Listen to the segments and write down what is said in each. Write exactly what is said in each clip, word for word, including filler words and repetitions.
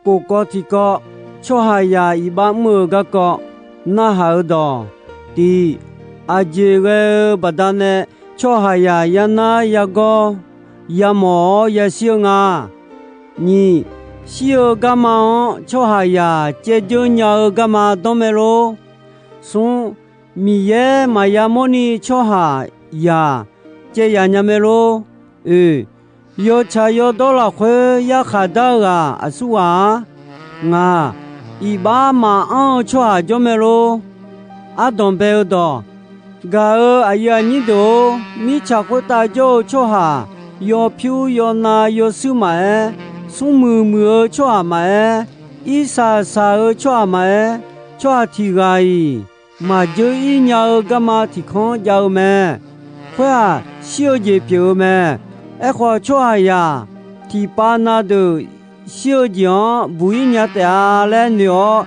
Kof kawv tiq kawv, tsawrhaqzaq iq bar mr-eu garkawv narhaq-eu dawq. Tiq, aqjeq ghae-eu baqdanae tsawrhaqzaq yanar yagawr yamawf-awr yashir-eu nga. Nyiq, shir-eu garma-anr tsawrhaqzaq caevdzeur nya-eu garma dawr mae lor. Smr, Miqyaer maqya mawrni tsawrhaqzaq caev yaf nya mae lor. Oeq, yawtsaq yawdawr lafkhoer yarkhaq dar-eu ghaq aqsur ghaq-ar. Ngaq, iq bar maqanr-eu tsawrhaq jawr mae lor. Ardanq bae-eu dawq. Gaq-euq aqyuif aqnyir deuq-or, mirtsaq khoertav jawr-eu tsawrhaq, yawpyur yawnav yawshuir maqaer, smrmuiq muiq-eu tsawrhaq maqaer, irsaq saq-eu tsawrhaq maqaer, tsawrhaq tiq ghaq-iq maqdzeur ir nya-eu garma tiq kanr jav-eu mae. Khoer-aq, shir-eu jeq pyeuf-eu mae. Aerkhawf, tsawrhaqzaq tiqpav na deuq shir-eu jeq-anr buq ir nya taef-a laer noeq-awr,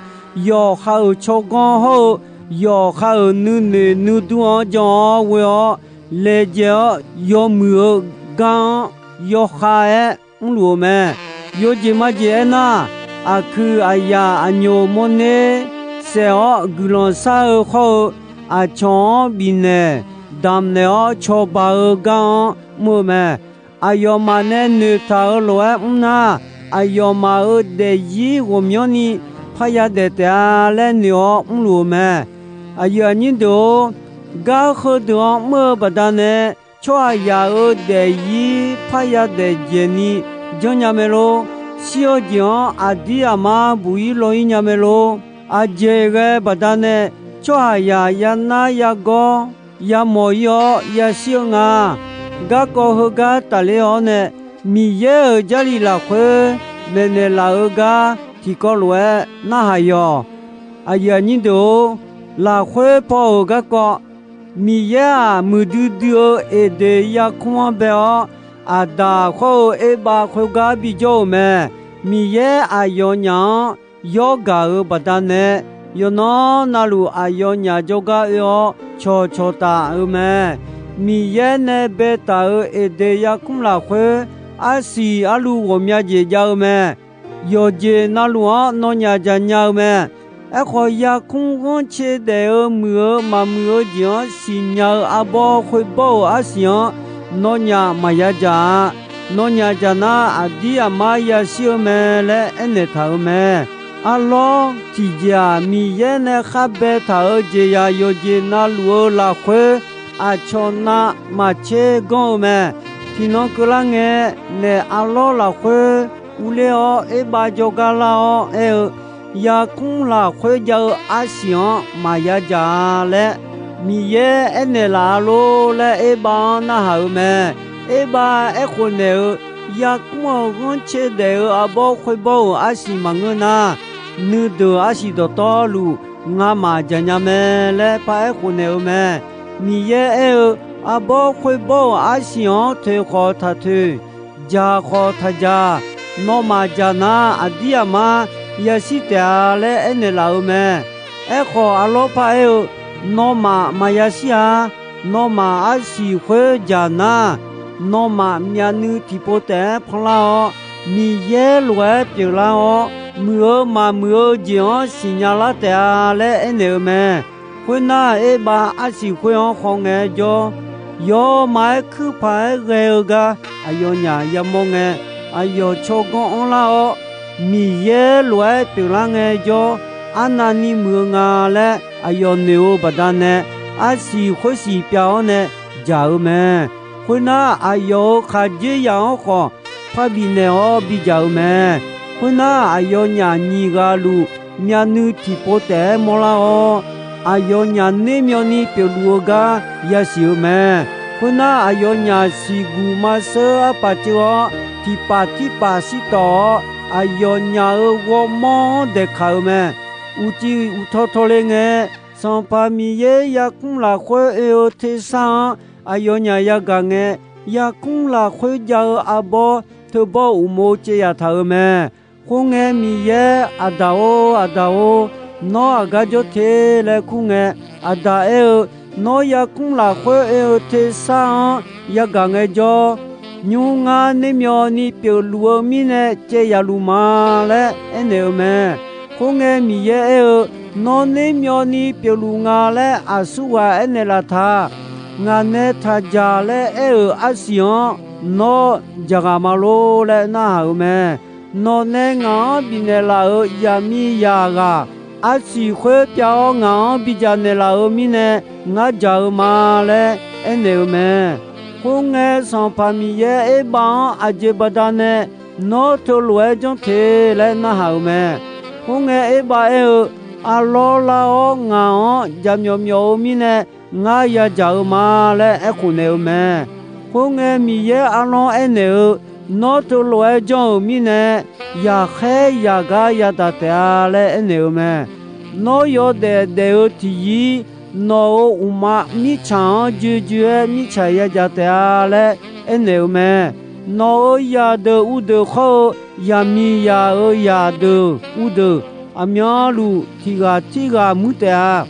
yawqha-euq tsawrganr hawr-eu yawqha-euq nuinoeq nuidur-anr jan-awr ghoe-awr laejae-awr yawmuiq-eu gar-anr yawkhav-aer mrluf-eu mae. Yawjeq majeq aernar, aqkuiq aqyaf aqnyoq mawrner saef-awr guiqlanq shar-eu khawr-eu, aqcawq-anr bifnaeq damqnaeq-awr cawba-eu gar-anr mr-eu mae. Aqyawfmaf nae noeqtaq-euq lof-aer mr nar, aqyawfmaf-euq daefzir ghawqmyanrni parya daef taef-a laer noeq-awr mrluf-eu mae. Aqyuif aqnyir deuq-or, gar heudeuq-anr mr-eu baqdanae tsawrhaqzaq-euq daefzir parya daef dzaeqni janrnya mae lor. Shir-eu jeq-anr aqdir aqmar buq ir law ir nya mae lor. Aqjeq ghae baqdanae tsawrhaqzaq yanar yagawr yamawf ir-awr yashir-eu nga. Garkawv heugar tafler-awr nae, Miqyaer-euq Jarlif lafkhoer maeqnaeq laf-eu gar tiqkawv lof-aer narhaq yawq. Aqyuif aqnyir deuq-or, lafkhoer paw-euq garkawv, Miqyaer-aq, muiqdui dui-eu Eqdeq yarkmr-anr bae-awr, Aqdaq khawr-eu Erbav khoergar bijawr-euq mae. Miqyaer aqyawfnyaf-anr yawr gaq-euq baqdanae, yawqnan navluf aqyawfnyaf jawrgar oe-awr cawqcawq taf-eu mae. Miqyaer nae baetaq-euq Eqdeq yarkmr lafkhoer, arsiq arluv ghawqmya jeq jav-eu mae. Yawqjeq navluf-anr nawnyaf dzaqnya-eu mae. Aerkhawf, yarkmr ghanrcae daef-eu muiq-eu maqmuiq-eu jeq-anr siqnya-eu arbawr khoerbawr-euq arsiq-anr nawnyaf maqya dzaq-a. Nawnyaf dzaq nar, aqdir aqmar yashir-eu mae laer aernaeq taq-euq mae. Arlawr tiqjeq-aq, Miqyaer nae khar baetaq-euq jeqzaq yawqjeq navluf-eu lafkhoer, aqcawq navmaqtser ganr-eu mae. Tiqnan keuvlar ngae, naef arlawr lafkhoer urler-awr Erbav jawrgar lar-awr aer-eu, yarkmr lafkhoer jav-eu arsiq-anr maqya dzaq-a laer Miqyaer aernaeq laf-a lor laer Erbav-anr narhaq-euq mae. Erbav aerkhof naeq-eu, yarkmr-euq ghanrcae daef-eu arbawr khoerbawr-euq arsiq maqngeur nar, nuideuq arsiq dawqtawvluf ngamaf dzaqnya mae laer paraer khofnaeq-eu mae. Miqyaer aer-eu, arbawr khoerbawr-euq arsiq-anr toeq khawf taq toeq, dzaq khawf taq dzaq, nawmaf dzaq nar aqdir aqmar yashir taef-a laer aernaeq laf-eu mae. Aerkhawf, arlawr paraer-eu, nawmaf maqya shir-a. Nawmaf arsiq khoer dzaq nar, nawmaf myavnuiv tiqpov taef-aer panlar-awr, Miqyaer lof-aer pyeuflar-awr, muiq-eu maqmuiq-eu jeq-anr siqnya lar taef-a laer aernaeq-eu mae. Khoernar, Erbav arsiq khoer-anr khawngae jawr, yawmaf-aer kuirpaq-aer ghae-eu gar aqyawfnyaf yamawr ngae, aqyawf tsawrganr anrlar-awr, Miqyaer lof-aer pyeuflar ngae jawr, arnavni muiq-eu nga laer aqyawf noeq-eu baqdanae, arsiq khoersiq pyav-awr nae dzaq-eu mae. Khoernar, aqyawf-euq khaqdzerzaq-anr khawf par bifnaeq-awr bidzaq-eu mae. Khoernar, aqyawfnyaf nyiq ghaq luf myavnuiv tiqpov taef-aer mawrlar-awr, aqyawfnyaf nermyawvni pyeufluf-eu gar yasiq-eu mae. Khoernar, aqyawfnyaf siqguq marseur arpaf ceuv-awr, tiqpaf tirpaf shirtawf-awr, aqyawfnyaf-euq ghawrmawr-anr daeqkaq-eu mae. Uqcif uqtaw tawle ngae, Sanqpaq Miqyaer yarkmr lafkhoer oe-eu tersar-anr aqyawfnyaf yagaq ngae, yarkmr lafkhoer jav-eu arbawr teubawr uqmov caev yaf taq-euq mae. Khoerngae, Miqyaer, Aqdaq-or, Aqdaq-or, nawr aqgar jawr te laer kur ngae, Aqdaq aer-eu, nawr yarkmr lafkhoer oe-eu tersar-anr yagaq ngaejawr, Nymr ngar nermyawvni pyeufluf-eu mirnae caev yaf luf ma laer aernaeq-eu mae. Khoerngae, Miqyaer aer-eu, Nawr nermyawvni pyeufluf nga laer aqsurghaq aernaeq laf taq. Ngaq nae taq dzaq laer aer-euq arsiq-anr nawr dzaq ghaq ma lor laer narhaq-euq mae. Nawq nae ngaq-anr bifnaeq laf-euq yaqmiqzaq ghaq, arsiq khoer pyav-awr ngaq-anr bidzaq naeqlaf-euq mirnae, ngar dzaq-eu ma laer aernaeq-eu mae. Khoerngae, Sanqpaq Miqyaer Erbav-anr aqjeq baqdanae nawr teulof-aer janr te laer narhaq-euq mae. Khoerngae, Erbav aer-eu, Arlawr lar-awr ngaq-anr jaqmyawf myawf-eu mirnae, ngar yadzaq-eu ma laer aerkhof naeq-eu mae. Khoerngae, Miqyaer arlawr aernaeq-eu, Nawr teulof-aer janr-euq mirnae, yaqkhaer yaqgar yadaq taef-a laer aernaeq-eu mae. Nawr yawdaef daef-eu tiqyir, nawq-euq uqma mirtsaq-anr joejoe-aer mirtsaq yadzaq taef-a laer aernaeq-eu mae. Nawq-euq zaqdeuq uvdeuq khawr-eu, yaqmiqzaq-euq zaqdeuq uvdeuq, aqmyanluf tiq ghaq tirghaq muir taef-a.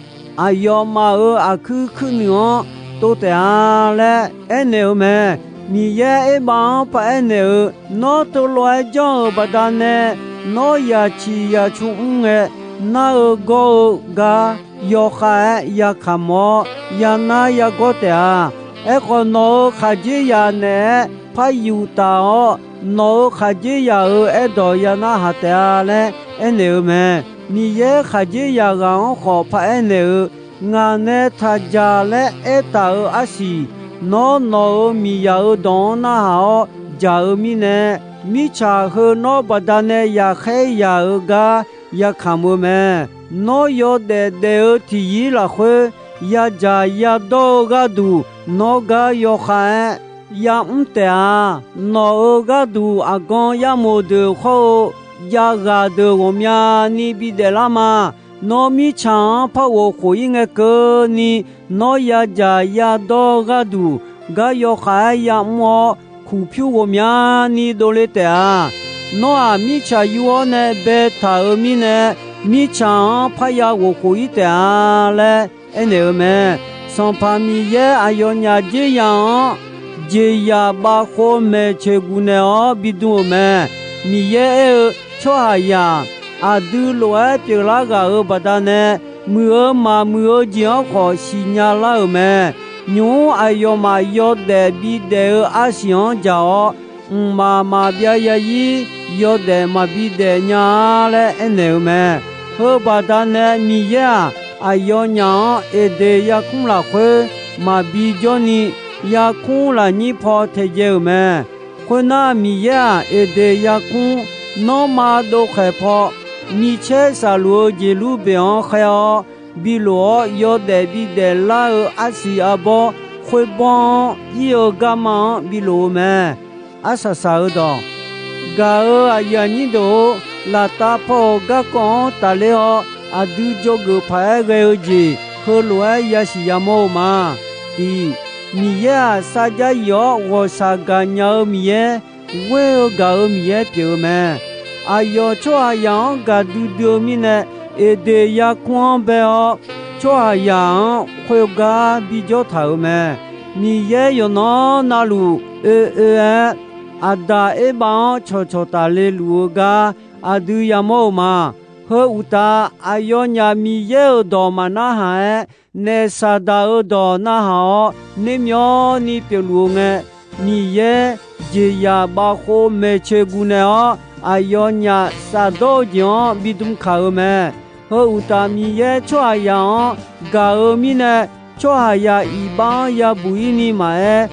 Aqyawfmaf-euq aqkuir kuirnuiq-anr tov taef-a laer aernaeq-eu mae. Miqyaer Erbav-anr paraer naeq-eu, Nawr teulof-aer janr-euq baqdanae, nawr yaqciq yaqcu mr ngae, nar-eu gawr-eu gar yawkhav-aer yakamq-awr, yanar yagawr taef-a. Aerkhawf, nawq-euq khaqdzerzaq naeq-aer par yuf taf-awr, nawq-euq khaqdzerzaq-euq aerdawq yanar haq taef-a laer aernaeq-eu mae. Miqyaer khaqdzerzaq ghaq-anr khawf paraer naeq-eu, Ngaq nae taq dzaq laer aertaq-euq arsiq, nawr nawq-euq miqzaq-euq dawq-anr narhaq-awr dzaq-eu mirnae, mirtsaq heu nawr baqdanae yaqkhaer yaq-euq gar yakamq-eu mae. Nawr yawdaef daef-eu tiqyir lafkhoer, yadzaq yadawr-eu gharduq nawr gar yawkhav-aer yamr taef-a. Nawq-euq gharduq aqgan yarmof deuq khawr-eu javghaq deuq ghawqmyani bidaef lar ma. Nawr mirtsaq-anr par ghof khof-ir ngae keuvni, nawr yadzaq yadawr-eu gharduq gar yawkhav-aer yamr-awr, kuqpyur ghawqmyani dovle taef-a. Nawr-aq, mirtsaq yur-awr nae baetaq-euq mirnae, mirtsaq-anr parya ghof khof-ir taef-a laer aernaeq-eu mae. Sanqpaq Miqyaer aqyawfnyaf dzer yaq-anr jeqzaq bavkhov maeqtsoeq gufnaeq-awr bidm-euq mae. Miqyaer aer-eu, Tsawrhaqzaq aqdui lof-aer pyeuflar ghaq-euq baqdanae, muiq-eu maqmuiq-eu jeq-anr khawf siqnya lar-euq mae. Nymq-mr aqyawfmaf yawdaef bidaef-eu arsiq-anr dzaq-awr, mqmaq maqbyav ya-ir yawdaef maqbi daef nya-a laer aernaeq-eu mae. Heu baqdanae Miqyaer-aq, aqyawfnyaf-anr Eqdeq yarkmr lafkhoer maqbi jawrni, yarkmr lafnyir paw taedzae-euq mae. Khoernar, Miqyaer-aq, Eqdeq yarkmr nanrma dovkhaeq paw micaer saqluf-eu jeqlur beq-anr khaer-awr, bilof-awr yawdaef bidaef lar-eu arsiq arbawr khoerbawr-anr ir-eu garma-anr bilof-eu mae. Arsaq saq-eu dawq, gaq-euq aqyuif aqnyir deuq-or, laftav paw-euq garkawv-anr tafler-awr, aqdui dzawgeuf paq-aer ghae-eu jeq heulof-aer yasiq yamawr-eu ma. Tiq, Miqyaer-aq, sarjax yif-awr ghawqshaq gaqnya-eu Miqyaer, ghoer-eu gaq-euq Miqyaer pyeuf-eu mae. Aqyawf tsawrhaqzaq-anr gaqdui dui-eu mirnae, Eqdeq yarkmr-anr bae-awr, tsawrhaqzaq-anr khoergar bijawr taq-euq mae. Miqyaer yawqnan navluf oe oe-aer, Aqdaq Erbav-anr cawqcawq tafle luf-eu gar aqdui yamawr-eu ma. Heu uqtaf, aqyawfnyaf Miqyaer-euq dawq maqnarhaq-aer, naef Saqdaq-euq dawq narhaq-awr nermyawvni pyeufluf-eu ngae, Miqyaer jeqzaq bavkhov maeqtsoeq gufnaeq-awr, aqyawfnyaf shafdawr-eu jeq-anr bidm kaq-eu mae. Heu uqtaf, Miqyaer tsawrhaqzaq-anr gaq-eu mirnae, tsawrhaqzaq iqbax-anr yabuq-ir ni maqaer,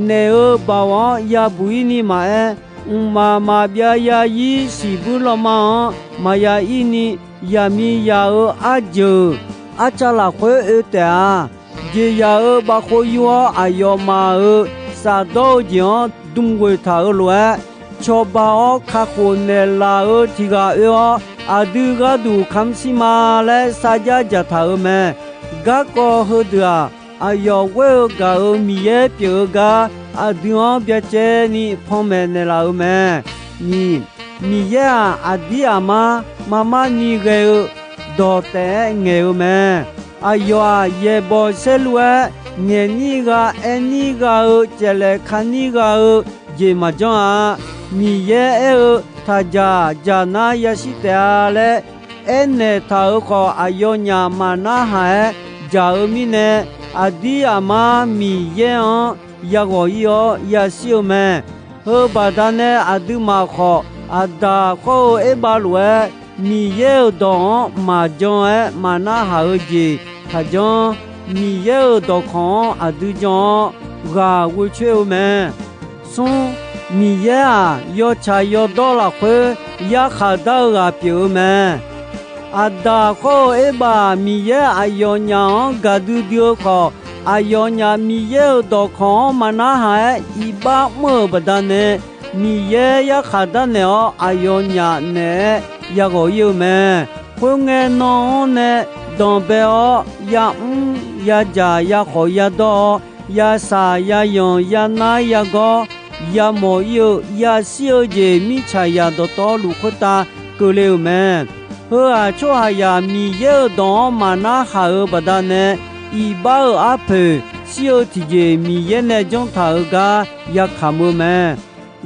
naeq-euq baoq-anr yabuq-ir ni maqaer, mqmaq maqbyav ya-ir siqbuir lanma-anr maqya ir ni, yaqmiqzaq-euq arjeuq arcav lafkhoer oe taef-a. Jeqzaq-euq bavkhov yur-awr, aqyawfmaf-euq shafdawr-eu jeq-anr dm ghoeq taq-euq lof-aer, cawba-awr kakhof naeqlaf-eu tiq ghaq oe-awr, aqdui gharduq kamq shir ma laer sarjax dzaqtaq-euq mae. Garkawv heudeuq-aq, aqyawf ghoer-eu gaq-euq Miqyaer pyeuf-eu gar aqdui-anr byacaevni panmaeq naeqlaf-euq mae. Nyiq, Miqyaer-aq, aqdir aqmar marmar ni ghae-eu dawq taef-aer ngaeq-eu mae. Aqyawf-aq, yaeqbawq saerlu-aer ngaeqnir gha aernir gha-eu caevlaeq kanir gha-eu jeq maqjanr-a. Miqyaer aer-eu, Taqdzaq, dzaq nar yashir taef-a laer aernaeq taq-euq khawf, aqyawfnyaf maqnarhaq-aer dzaq-eu mirnae, aqdir aqmar Miqyaer-anr yaghawq ir-awr yashir-eu mae. Heu baqdanae aqduimaf khawf, Aqdaq khawr-eu Erbav lof-aer, Miqyaer-euq dawq-anr maqjan-aer maqnarhaq-eu jeq taqjanr. Miqyaer-euq dawqkawq-anr aqdui jan-awr, ghaq ghoecoer-eu mae. Smr, Miqyaer-aq, yawtsaq yawdawr lafkhoer yarkhaq dar-eu ghaq pyeuf-eu mae. Aqdaq khawr-eu Erbav-aq, Miqyaer aqyawfnyaf-anr gaq duidui-eu khawf, aqyawfnyaf Miqyaer-euq dawqkawq-anr maqnarhaq-aer iqbax mr-euq baqdanae, Miqyaer yarkhaq darnaeq-awr aqyawfnyaf naeq-aer yaghawq ir-eu mae. Khoerngae nan-anr nae danqbae-awr, yamr yadzaq yakhawf yadawr-awr, yasaq yayanq yanar yagawr, yamawr ir-eu yashir-eu jeq mirtsaqzaq dawqtawvluf khoertav keuvle-euq mae. Heu-aq, tsawrhaqzaq Miqyaer-euq dawq-anr maqnarhaq-euq baqdanae, iqbax-euq arpoeq shir-eu tiqjeq Miqyaer nae janr taq-euq gar yakaq-eu mae.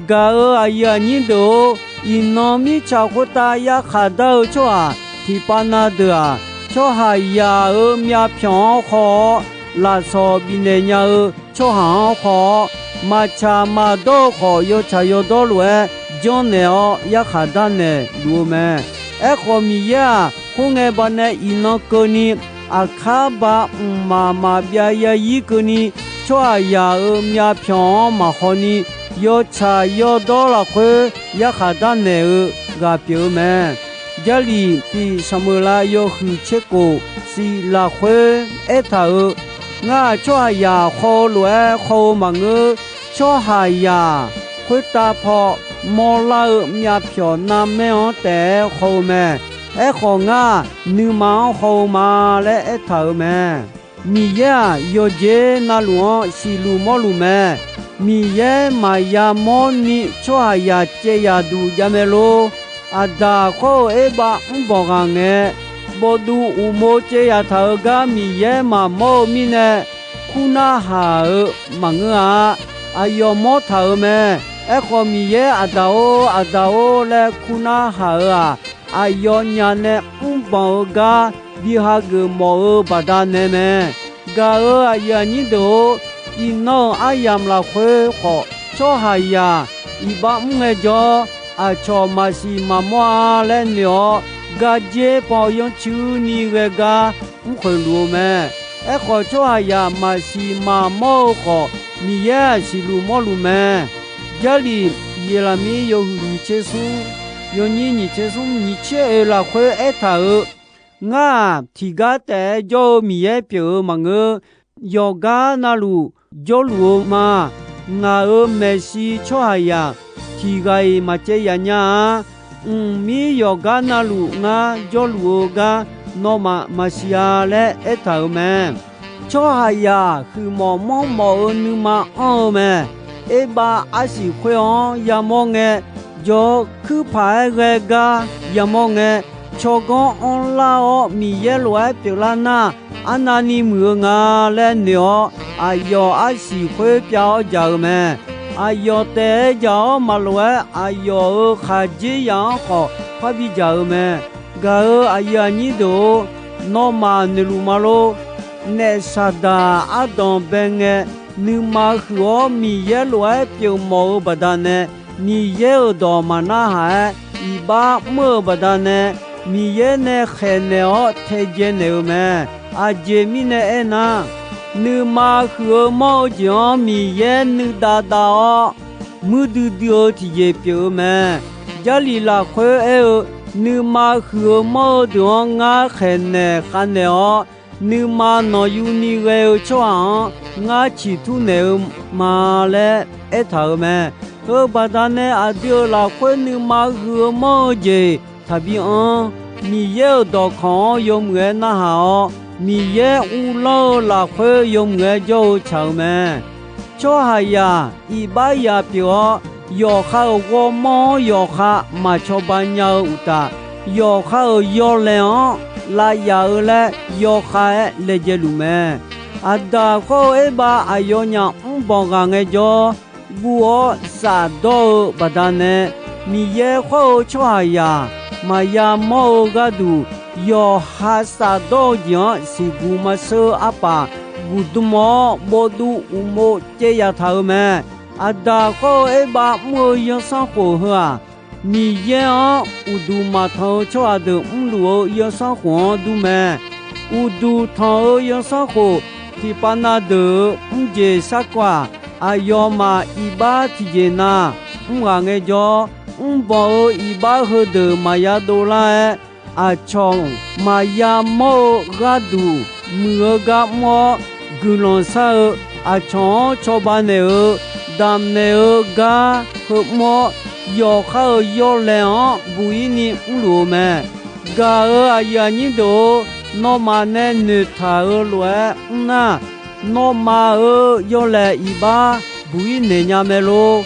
Gaq-euq aqyuif aqnyir deuq-or, iqnan mirtsaq khoertav yarkhaq dar-eu tsawrhaq tiqpav na deuq-aq, tsawrhaqzaq-euq myavpyawq-anr khawr-awr, lafsawq bifnaeq nya-eu tsawrhaq-anr khawr-awr, maqtsaq maqdawr-eu khawf, yawtsaq yawdawr lof-aer janrnaeq-awr yarkhaq darnaeq luf-eu mae. Aerkhawf, Miqyaer-aq, khoerngae baqdanae iqnan keuvni, aqkar ba mqmaq maqbyav yazir keuvni, tsawrhaqzaq-euq myavpyawq-anr maqhaw ni, yawtsaq yawdawr lafkhoer yarkhaq darnaeq-eu ghaq pyeuf-eu mae. Jarlif tiq Saqmeuqlav yawhuiq tser kof siq lafkhoer aertaq-euq, Ngar-aq, tsawrhaqzaq khawr-eu lof-aer khawr-eu maqngeur. Tsawrhaqzaq khoertav paw mawrlar-eu myavpyawq narmaer-anr taef-aer khawr-eu mae. Aerkhawf, ngar-aq, nuima-anr khawr-eu ma laer aertaq-euq mae. Miqyaer-aq, yawqjeq navluf-anr siqluf mawrluf mae. Miqyaer maqya mawrni tsawrhaqzaq caev yaq duq jav mae lor. Aqdaq khawr-eu Erbav mrbanq ghaq ngae, bawvduv uqmov caev yaq taq-euq gar Miqyaer maqmawr-eu mirnae, kur narhaq-euq maqngeur-a. Aqyawf mawr taq-euq mae. Aerkhawf, Miqyaer Aqdaq-or, Aqdaq-or laer kur narhaq-euq-aq, aqyawfnyaf nae mrbanq-eu gar bi hageuf mawf-eu baqdanae mae. Gaq-euq aqyuif aqnyir deuq-or, iqnan-euq aryamq lafkhoer khawf, tsawrhaqzaq iqbax mr ngaejawr, aqcawq maqsiq maqmawr-a laer noeq-awr, gardzer paw yanrcuini ghae gar mrkhoeq luf-eu mae. Aerkhawf, tsawrhaqzaq maqsiq maqmawr-eu khawf, Miqyaer-aq, siqluf mawrluf mae. Jarlif Yeqlaqmir yawhuiq nyiq tser smr, yawnyir nyiq tser smr nyiq tser oeq lafkhoer aertaq-euq, Ngar-aq, tiqgar taef-aer jawr-eu Miqyaer pyeuf-eu maqngeur. Yawqgar navluf jawrluf-eu ma. Ngaq-euq maeqshi tsawrhaqzaq tiq ghaq-iq maqcaev yaf nya-a. Mqmir yawqgar navluf ngar jawrluf-eu gar nawmaf maqsiq-a laer aertaq-euq mae. Tsawrhaqzaq huiqmawf manrmawf-eu nuima anr-eu mae. Erbav arsiq khoer-anr yamawr ngae, jawr-eu kuirpaq-aer ghae gar yamawr ngae, tsawrganr anrlar-awr Miqyaer lof-aer pyeuflar nar, arnavni muiq-eu nga laer noeq-awr, aqyawf arsiq khoer pyav-awr jaq-eu mae. Aqyawf taef-aer jaq-awr maqlof-aer, aqyawf-euq khaqdzerzaq-anr khawf parbi jaq-eu mae. Gaq-euq aqyuif aqnyir deuq-or, nawmaf noeqluf ma lor. Naef Saqdaq ardanq bae ngae, nuima huiq-awr Miqyaer lof-aer pyeufmawf-eu baqdanae, Miqyaer-euq dawq maqnarhaq-aer iqbax mr-eu baqdanae, Miqyaer nae khaeqnaeq-awr taedzae naeq-eu mae. Aqjeq mirnae aernar, nuima huiq-eu manr-eu jeq-anr Miqyaer nuidav dav-awr, muir duidui-eu tiqjeq pyeuf-eu mae. Jarlif lafkhoer aer-eu, nuima huiq-eu manr-eu deuq-anr ngar khaeqnaeq khavnaeq-awr, nuima nawqyuni ghae-eu tsawrhaq-anr ngar ciqtur naeq-eu ma laer aertaq-euq mae. Heu baqdanae aqdui-euq lafkhoer nuima huiq-eu manr-eu jeq taqbi anr. Miqyaer-euq dawqkawq-anr yawmuiq-aer narhaq-awr, Miqyaer uvlanr-eu lafkhoer yawmuiq-aer jawr-eu tsaq-eu mae. Tsawrhaqzaq iqbaxzaq pyeuf-awr, yawqha-euq ghawrmawr-anr yawqha maqcawba nya-eu uqtaf, yawqha-euq yawlaeq-anr lavyaf-eu laer yawkhav-aer laejae luf mae. Aqdaq khawr-eu Erbav aqyawfnyaf mrbanq ghaq ngaejawr, guv-awr shafdawr-eu baqdanae, Miqyaer khawr-eu tsawrhaqzaq maqya mawr-eu gharduq, yawqha shafdawr-eu jeq-anr siqguq maqsheur arpaf guqdm-awr, bawvduv uqmov caev yaf taq-euq mae. Aqdaq khawr-eu Erbav mr-eu zanrsanrkhof heu-aq, Miqyaer-anr uqduq maqtanq-eu tsawrhaq deuq mrluf-eu zanrsanrkhof-anr dur mae. Uqduq tanq-eu zanrsanrkhof tiqpav na deuq-euq mrjeq sarkawv-aq, aqyawfmaf iqbax tiqjeq na mr ghaq ngaejawr, mrbanq-euq iqbax heudeuq maqya dovlar-aer, aqcawq maqya mawr-eu gharduq muiq-eu gar mr-awr, guiqlanq shar-eu, aqcawq-anr cawba naeq-eu, damqnaeq-eu gar heu mr-awr, yawqha-euq yawlaeq-anr buq-ir ni mrluf-eu mae. Gaq-euq aqyuif aqnyir deuq-or, nawmaf nae noeqtaq-euq lof-aer mr nar, nawmaf-euq yawlaeq iqbax buq-ir naeq nya mae lor.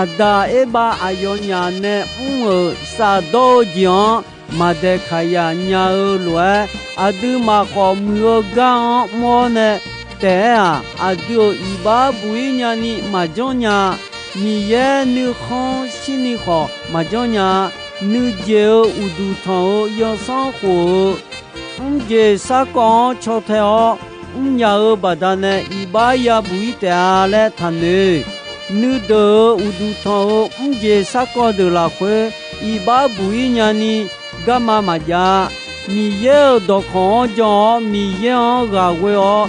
Aqdaq Erbav aqyawfnyaf nae mr-euq shafdawr-eu jeq-anr maqdaeqkaq yaf nya-eu lof-aer, aqduimaf khawf muiq-eu gar-anr mr-awr nae taef-aer-aq, aqdui-euq iqbax buq-ir nyani maqjanr nya-a. Miqyaer nuikhanr shirni khawf maqjanr nya-a. Nuijeq-euq uqduq tanq-euq zanrsanrkhof-euq mrjeq sarkawv-anr caw tae-awr mrnya-eu baqdanae iqbax yabuq-ir taef-a laer taqnoeq. Nuideuq-euq uqduq tanq-euq mrjeq sarkawv deuq lafkhoer iqbax buq-ir nyani garma maqjav-a. Miqyaer-euq dawqkawq-anr jan-awr Miqyaer-anr ghaq ghoe-awr,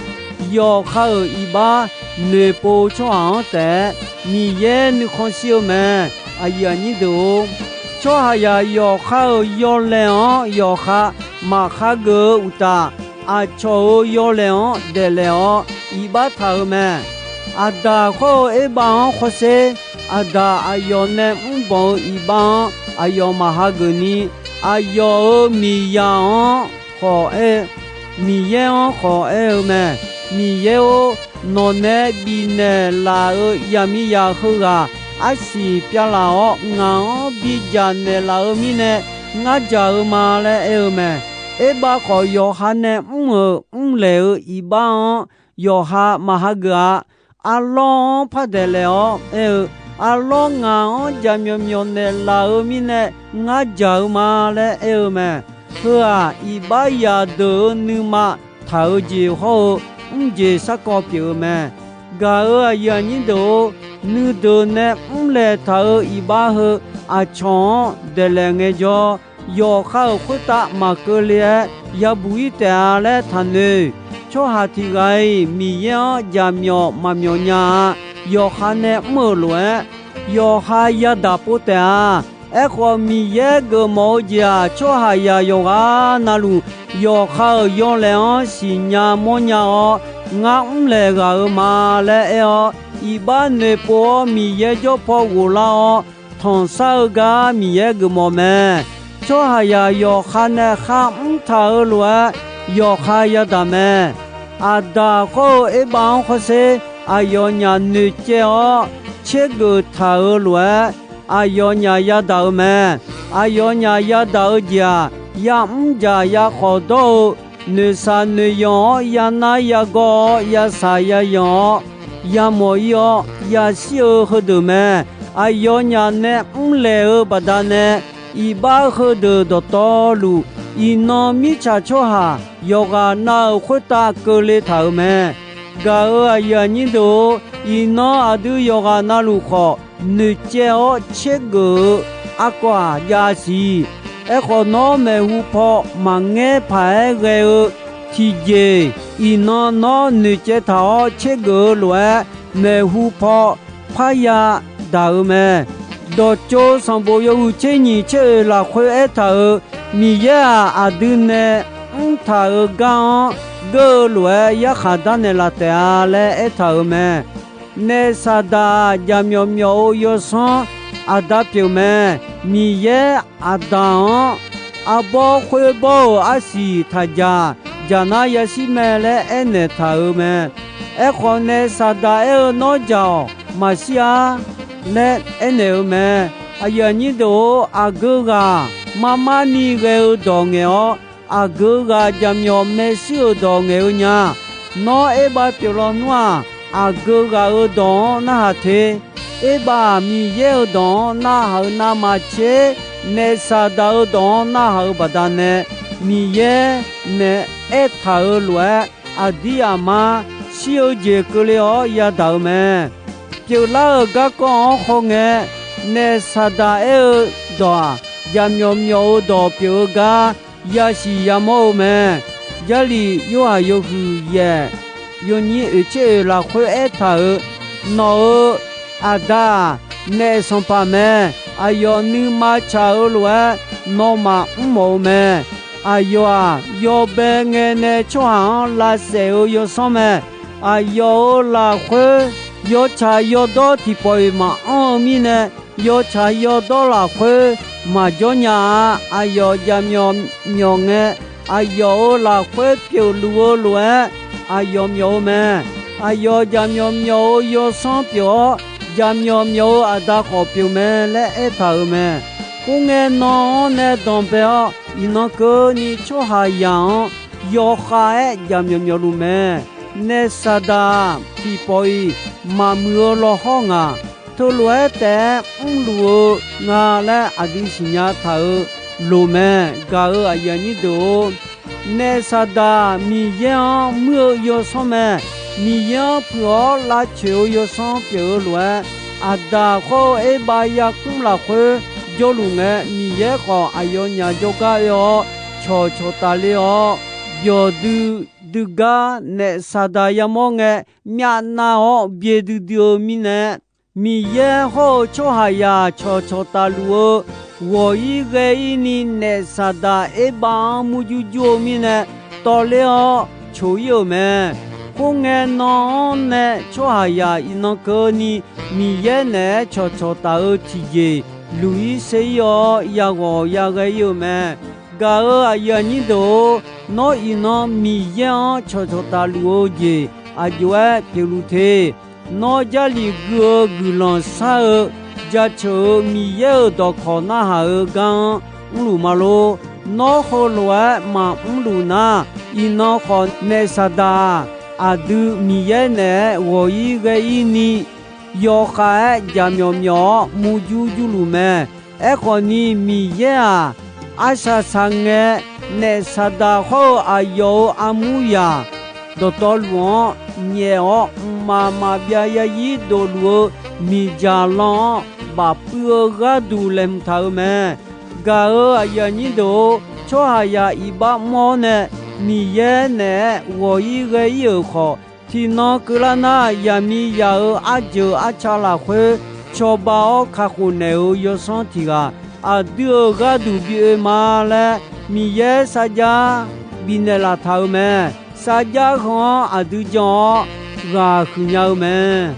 yawqha-euq iqbax noeqpov-eu tsawrhaq-anr taef-aer Miqyaer nuikhanr shir-eu mae. Aqyuif aqnyir deuq-or, tsawrhaqzaq yawqha-euq yawlaeq-anr yawqha maqhageuf-eu uqtaf, aqcawq-euq yawlaeq-anr daeqlaeq-awr iqbax taq-euq mae. Aqdaq khawr-eu Erbav-anr khawrsher, aqdaq aqyawf nae mrbanq-eu iqbax-anr aqyawf maqhageuf ni, aqyawf-euq miqzaq-anr khawf aer-eu, Miqyaer-anr khawf aer-eu mae. Miqyaer-or, nawq nae bifnaeq laf-euq zaqmiqzaq heughaq arsiq pyavlaf-awr, ngaq-anr bidzaq naeqlaf-eu mirnae ngar dzaq-eu ma laer aer-eu mae. Erbav khawf, yawqha nae mr-euq mrlaeq-euq iqbax-anr yawqha maqhageuf-a. Arlawr-anr par daeqlaeq-awr aer-eu, Arlawr ngaq-anr jaqmyawf myawf naeqlaf-eu mirnae ngar dzaq-eu ma laer aer-eu mae. Heu-aq, iqbax zaqdeuq-euq nuima taq-eu jeq hawr-eu mrjeq sarkawv pyeuf-eu mae. Gaq-euq aqyuif aqnyir deuq-or, nuideuq nae mrlaeq taq-euq iqbax heu aqcawq-anr daeqlaeq ngaejawr, yawqha-euq khoertav maqkeuvle-aer yabuq-ir taef-a laer taqnoeq. Tsawrhaq tiq ghaq-iq Miqyaer-anr jaqmyawf maqmyawf nya-a. Yawqha nae mr-euq lof-aer, yawqha yadaq pov taef-a. Aerkhawf, Miqyaer geufmawf-eu jeq-aq, tsawrhaqzaq yawqghaq navluf yawqha-euq yawlaeq-anr siqnya mawrnya-awr, ngar mrlaeq ghaq-euq ma laer aer-awr, iqbax noeqpov-awr Miqyaer jawr paw ghoflar-awr, tanqsar-eu gar Miqyaer geufmawf mae. Tsawrhaqzaq yawqha nae kharmr taq-eu lof-aer yawqha yadaq mae. Aqdaq khawr-eu Erbav-anr khawrsher, aqyawfnyaf noeqcaev-awr tsergeuf taq-euq lof-aer, aqyawfnyaf yadaq-eu mae. Aqyawfnyaf yadaq-eu jeq-aq, yamr dzaq yakhawf dawr-eu, noeqshaq noeqyanq-awr yanar yagawr-awr yashaq yayanq-awr yamawf-ir-awr yashir-eu heudeuq mae. Aqyawfnyaf nae mrlaeq-eu baqdanae, iqbax heudeuq dawqtawvluf, iqnan mirtsaq tsawrhaq yawqghaq nav-euq khoertav keuvle taq-euq mae. Gaq-euq aqyuif aqnyir deuq-or, iqnan aqdui yawqghaq navluf khawf noeqcaev-awr tsergeuf-eu aqkawq-aq jav siq. Aerkhawf, nawr maeqhu paw maqngaer paq-aer ghae-eu tiqjeq, iqnan nawr noeqcaev taq-awr tsergeuf-eu lof-aer, maeqhu paw parya daq-euq mae. Dawqtsov sanqbof yawhuiq tser nyiq tser oeq lafkhoer aertaq-euq, Miqyaer-aq, aqdui nae mrtaq-euq gar-anr geur-eu lof-aer yarkhaq darnaeq laf taef-a laer aertaq-euq mae. Naef Saqdaq-aq, jaqmyawf myawf-eu yawsanr aqda pyeuf mae. Miqyaer Aqdaq-anr arbawr khoerbawr-euq arsiq taq dzaq, dzaq nar yashir mae laer aernaeq taq-euq mae. Aerkhawf nae Saqdaq aer-eu, Nawr dzaq-awq, maqshir-ar laer aernaeq-eu mae. Aqyuif aqnyir deuq-or, aqgeu ghaq mar mar ni ghae-eu dawq ngaeq-awr, aqgeu ghaq jaqmyawf maershuir-euq dawq ngaeq-eu nya. Nawr Erbav pyeuf lawnmr-aq, aqgeu ghaq-euq dawq-anr narhaq te. Erbav-aq, Miqyaer-euq dawq-anr narhaq-eu navmaqtser, naef Saqdaq-euq dawq-anr narhaq-eu baqdanae, Miqyaer naef aertaq-euq lof-aer, aqdir aqmar shir-eu jeq keuvle-awr yadaq-eu mae. Pyeuflar-euq garkawv-anr khawngae, naef Saqdaq aer-eu dawq-aq, jaqmyawf myawf-eu dawq pyeuf-eu gar yasiq yamawr-eu mae. Jarlif Yorhaq yawhuiq yaef, yawnyir oeq tser oeq lafkhoer aertaq-euq, Nawq-euq Aqda-aq, naef sanqpaq mae. Aqyawf nuima tsaq-eu lof-aer nawmaf mrmawf-eu mae. Aqyawf-aq, yawbae ngae nae tsawrhaq-anr lavsaef-eu yawsanr mae. Aqyawf-euq lafkhoer yawtsaq yawdawr tiqpawf-iq maqanr-eu mirnae, yawtsaq yawdawr lafkhoer maqjawr nya-a. Aqyawf jaqmyawf myawf ngae, aqyawf-euq lafkhoer pyeufluf-eu lof-aer, aqyawf myawf-eu mae. Aqyawf jaqmyawf myawf-eu yawsanr pyeuf-awr, jaqmyawf myawf-eu Aqda khawf pyeuf mae laer aertaq-euq mae. Khoerngae nan-anr nae danqbae-awr, iqnan keuvni tsawrhaqzaq-anr yawkhav-aer jaqmyawf myawfluf mae. Naef Saqdaq tiqpawf-iq maqmuiq-eu lawhawr ngaq, teulof-aer taef-aer mrluf-eu nga laer aqdui siqnya taq-euq loq mae. Gaq-euq aqyuif aqnyir deuq-or, naef Saqdaq Miqyaer-anr muir-eu yawsanr mae. Miqyaer-anr puiq-awr lavcoeq-eu yawsanr pyeuf-eu lof-aer, Aqdaq khawr-eu Erbav yarkmr lafkhoer jawrluf ngae, Miqyaer khawf aqyawfnyaf jawrgar oe-awr cawqcawq tafler-awr, byawqdui duigar naef Saqdaq yamawr ngae, myavnav-awr byae duidui-eu mirnae, Miqyaer hawr-eu tsawrhaqzaq cawqcawq tafluf-eu ghawq-ir ghae-ir ni naef Saqdaq Erbav-anr murjur jur-eu mirnae, tawvler-awr coq-ir-euq mae. Khoerngae nan-anr nae tsawrhaqzaq iqnan keuvni Miqyaer naeq-aer cawqcawq taf-eu tiqjeq luq-ir ser-ir-awr, yaghawq yaghae-ir-euq mae. Gaq-euq aqyuif aqnyir deuq-or, nawr iqnan Miqyaer-anr cawqcawq tafluf-eu jeq aqjox-aer pyeufluf te. Nawr Jarlif gui-eu guiqlanq shar-eu jaceuq-euq Miqyaer-euq dawqkawq narhaq-eu gar-anr mrluf ma lor. Nawr heulof-aer maqmr luf nar, iqnan khawf naef Saqdaq-aq, aqdui Miqyaer naeq-aer ghawq-ir ghae-ir ni yawkhav-aer jaqmyawf myawf-awr murjur jurluf mae. Aerkhawf ni, Miqyaer-aq, arsaq saqngae naef Saqdaq hawr-eu aqyawf-euq armur zaq dawqtawvluf-anr nyaef-awr, mqmaq maqbyav yazir dofluf-eu miqdzaq lan-anr bafpuiv-eu gharduq laeqhmq taq-euq mae. Gaq-euq aqyuif aqnyir deuq-or, tsawrhaqzaq iqbax mr-awr nae Miqyaer naeq-aer ghawq-ir ghae-ir-euq khawf, tiqnan keuvlar nar, yaqmiqzaq-euq arjeuq arca lafkhoer cawba-awr kakhof naeq-euq yawsanr tiq ghaq aqdui-euq gharduq bi oe ma laer, Miqyaer sarjax bifnaeq laf taq-euq mae. Sarjax heu-anr aqdui jan-awr ghaq huiq nya-eu mae.